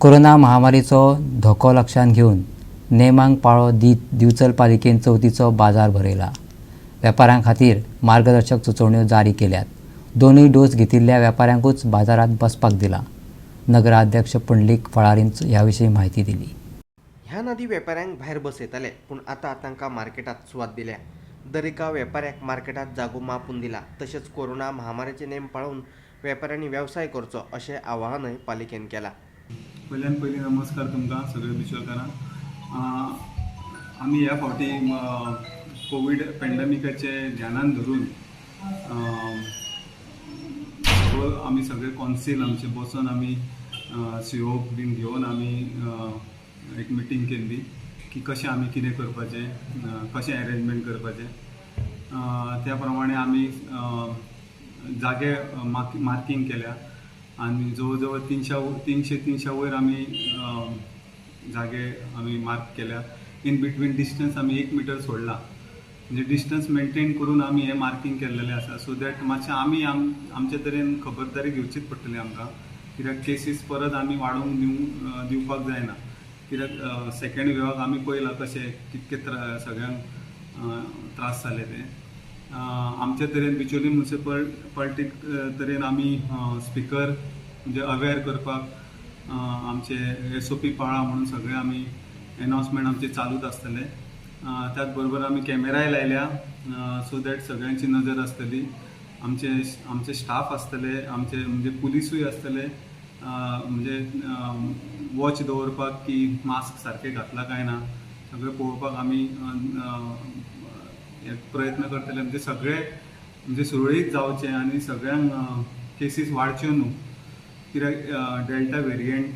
Corona महामारीचो धोको लक्षांत घेवन नेमांक पाळो दीत दिवचल पालिकेन चवथीचो बाजार भरयला. वेपाऱ्यां खातीर मार्गदर्शक सुचोवण्यो जारी केल्यात. दोनूय डोस घेतिल्ल्या वेपाऱ्यांकूच बाजारांत बसपाक दिलां. नगराध्यक्ष पुंडलीक फळारीन ह्या विशीं म्हायती दिली. ह्यान आदी वेपाऱ्यांक भायर बसयताले, पूण आतां तांकां मार्केटांत सुवात दिल्या. दरेका वेपाऱ्याक मार्केटांत जागो मापून दिला. तशेंच कोरोना महामारीचे नेम पाळून वेपाऱ्यांनी वेवसाय करचो अशें आवाहनय पालिकेन केलां. पयल्यान पयलीं नमस्कार तुमकां सगळे बिचोलकारांक. आमी ह्या फावटी कोवीड पेंडमिकाचे ध्यानान धरून सगळो आमी सगळे कॉन्सील आमचे बसोन, आमी सीओक बीन घेवन आमी एक मिटींग केल्ली की कशें आमी कितें करपाचें, कशें एरेंजमेंट करपाचें. त्या प्रमाणे आमी जागे मार्कींग केल्या आनी जवळ जवळ 300 वयर आमी जागे आमी मार्क केल्या. इन बिटवीन डिस्टन्स आमी 1 मिटर सोडला, म्हणजे डिस्टन्स मेंटेन करून आमी हें मार्कींग केल्लेलें आसा, सो that मातशें आमी आमचे तरेन खबरदारी घेवचीच पडटली आमकां, कित्याक केसीस परत आमी वाडोवंक दिवपाक जायना, कित्याक सेकेंड वेवाक आमी पळयलां कशें कितके सगळ्यांक त्रास जाले ते. आमचे तरेन बिचोली म्युनिसिपालिटी तरेन आमी स्पिकर म्हणजे अवेर करपाक, आमचे एसओपी पाळा म्हणून सगळे आमी एनाउन्समेंट आमचे चालूच आसतले. त्याच बरोबर आमी कॅमेराय लायल्या, सो that सगळ्यांची नजर आसतली. आमचे आमचे स्टाफ आसतले, आमचे म्हणजे पुलिसूय आसतले, म्हणजे वॉच दवरपाक की मास्क सारकें घातला काय ना, सगळें पळोवपाक आमी हे प्रयत्न करतले. म्हणजे सगळे म्हणजे सुरळीत जावचें आनी सगळ्यांक केसीस वाडच्यो न्हू, कित्याक डेल्टा वेरियंट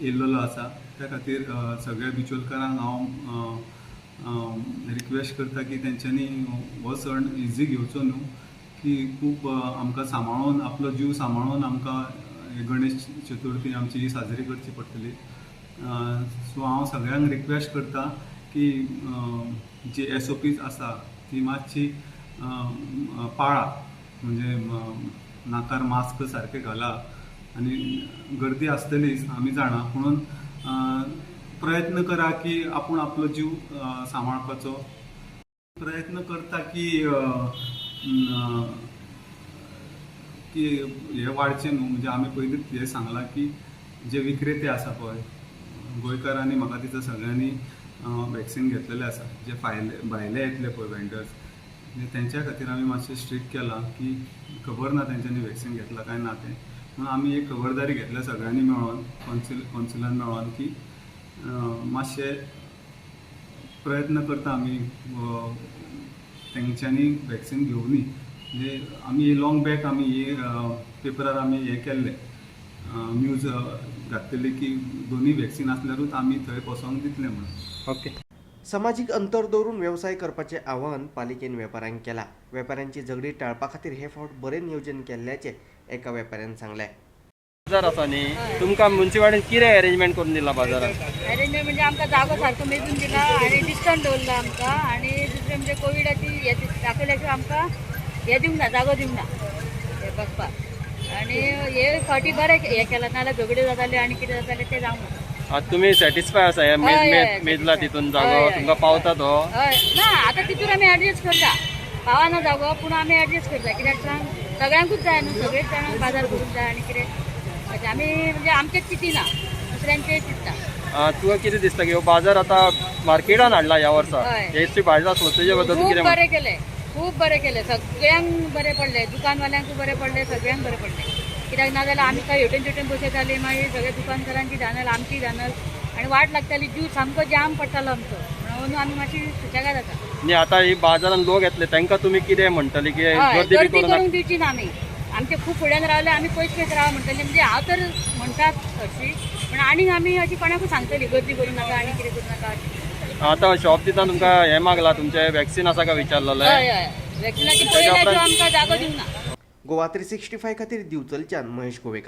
येयल्लो आसा. त्या खातीर सगळ्या बिचोलकारांक हांव रिक्वेस्ट करता की तेंच्यांनी हो सण इजी घेवचो न्हू, की खूब आमकां सांबाळून, आपलो जीव सांबाळून आमकां गणेश चतुर्थी आमची ही साजरी करची पडटली. सो हांव सगळ्यांक रिक्वेस्ट करता की जी एसओपीज आसा ती मातशी पाळा, म्हणजे नाकार मास्क सारकें घाला आनी गर्दी आसतलीच आमी जाणा, पुणून प्रयत्न करा की आपूण आपलो जीव सांबाळपाचो प्रयत्न करता की की हे वाडचें न्हू. म्हणजे आमी पयलींच हें सांगलां की जे विक्रेते आसा पळय, गोंयकारांनी म्हाका दिसता सगळ्यांनी वॅक्सिन घेतलेलें आसा. जे भायले येतले पळय वेंडर्स, म्हणजे तेंच्या खातीर आमी मातशें स्ट्रिक्ट केलां की खबर ना तेंच्यांनी वॅक्सिन घेतलां काय ना तें. म्हणून आमी एक खबरदारी घेतल्या सगळ्यांनी मेळोन, कॉन्सिलान मेळोन, की मातशें प्रयत्न करता आमी तेंच्यांनी वॅक्सिन घेवनी. म्हणजे आमी लॉंग बॅक आमी हे पेपरार आमी हें केल्लें, न्यूज घातलेली की दोनूय वॅक्सिन आसल्यारूच आमी थंय बसोंक दितले म्हणून. ओके. समाजीक अंतर दवरून वेवसाय करपाचें आवाहन पालिकेन वेपाऱ्यांक केलां. वेपाऱ्यांची झगडी टाळपा खातीर हे फावट बरें नियोजन केल्ल्याचें एका वेपाऱ्यान सांगलें. बाजार आसा न्ही, तुमकां मुन्सिपालिटीन कितें अरेंजमेंट करून दिला बाजारात? अरेंजमेंट म्हणजे आमकां जागो सारको मेजून दिला आनी डिस्टन्स दवरला आमकां. आनी दुसरें म्हणजे कोविडाची हे दाखयल्या शिवाय आमकां हे दिवंक ना, जागो दिवंक ना हे बसपाक. आनी हे फावटी बरें हें केलां, नाजाल्यार झगड्यो जाताल्यो आनी कितें जातालें तें जावंक ना. आतां तुमी सॅटिस्फाय आसा हे हय, हय, मेजला तितून जागो हय, हय. तुमकां पावता तो? हय, ना, आतां तितून आमी एडजस्ट करता. पावना जागो, पूण आमी एडजस्ट करता, कित्याक सांग, सगळ्यांकूच जाय न्हू, सगळेच जाणांक बाजार करूंक जाय. आनी कितें अशें आमी म्हणजे आमचेच चिंतिना, दुसऱ्यांचेय चिंत्ता. तुका कितें दिसता की हो बाजार आतां मार्केटान हाडला ह्या वर्सा, हे बाजार स्वच्छते बद्दल तूं खूब कितें म्हणटा? बरें केलें, खूब बरें केलें. सगळ्यांक बरें पडलें, दुकानवाल्यांकूय बरें पडलें, सगळ्यांक बरें पडलें. कित्याक नाजाल्यार आमी काय हेवटेन तेवटेन बसयताली, मागीर सगळ्या दुकानदारांची धानल, आमची धानल आनी वाट लागताली, जीव सामको जाम पडटालो आमचो. म्हणून आमी मातशी सुशेगाद आसा. न्ही, आतां ही बाजारान लोक येतले, तांकां तुमी कितें म्हणटली की गर्दी बी गर्दी करूं नाका? करूंक दिवची ना आमी. आमचे खूब फुड्यान रावले, आमी पयस पयस राव म्हणटली. म्हणजे हांव तर म्हणटात हरशीं, पण आनीक आमी अशी कोणाकूय सांगतली, गर्दी करूं नाका आनी कितें करूं नाका अशें. आतां शॉप दितना तुमकां हें मागला, तुमचें वॅक्सिन आसा काय विचारलेलें? हय हय वॅक्सिनाची पयल्या आमकां जागो दिवंक ना. गोवा 365 खातीर दिवचलच्यान महेश गोवेकार.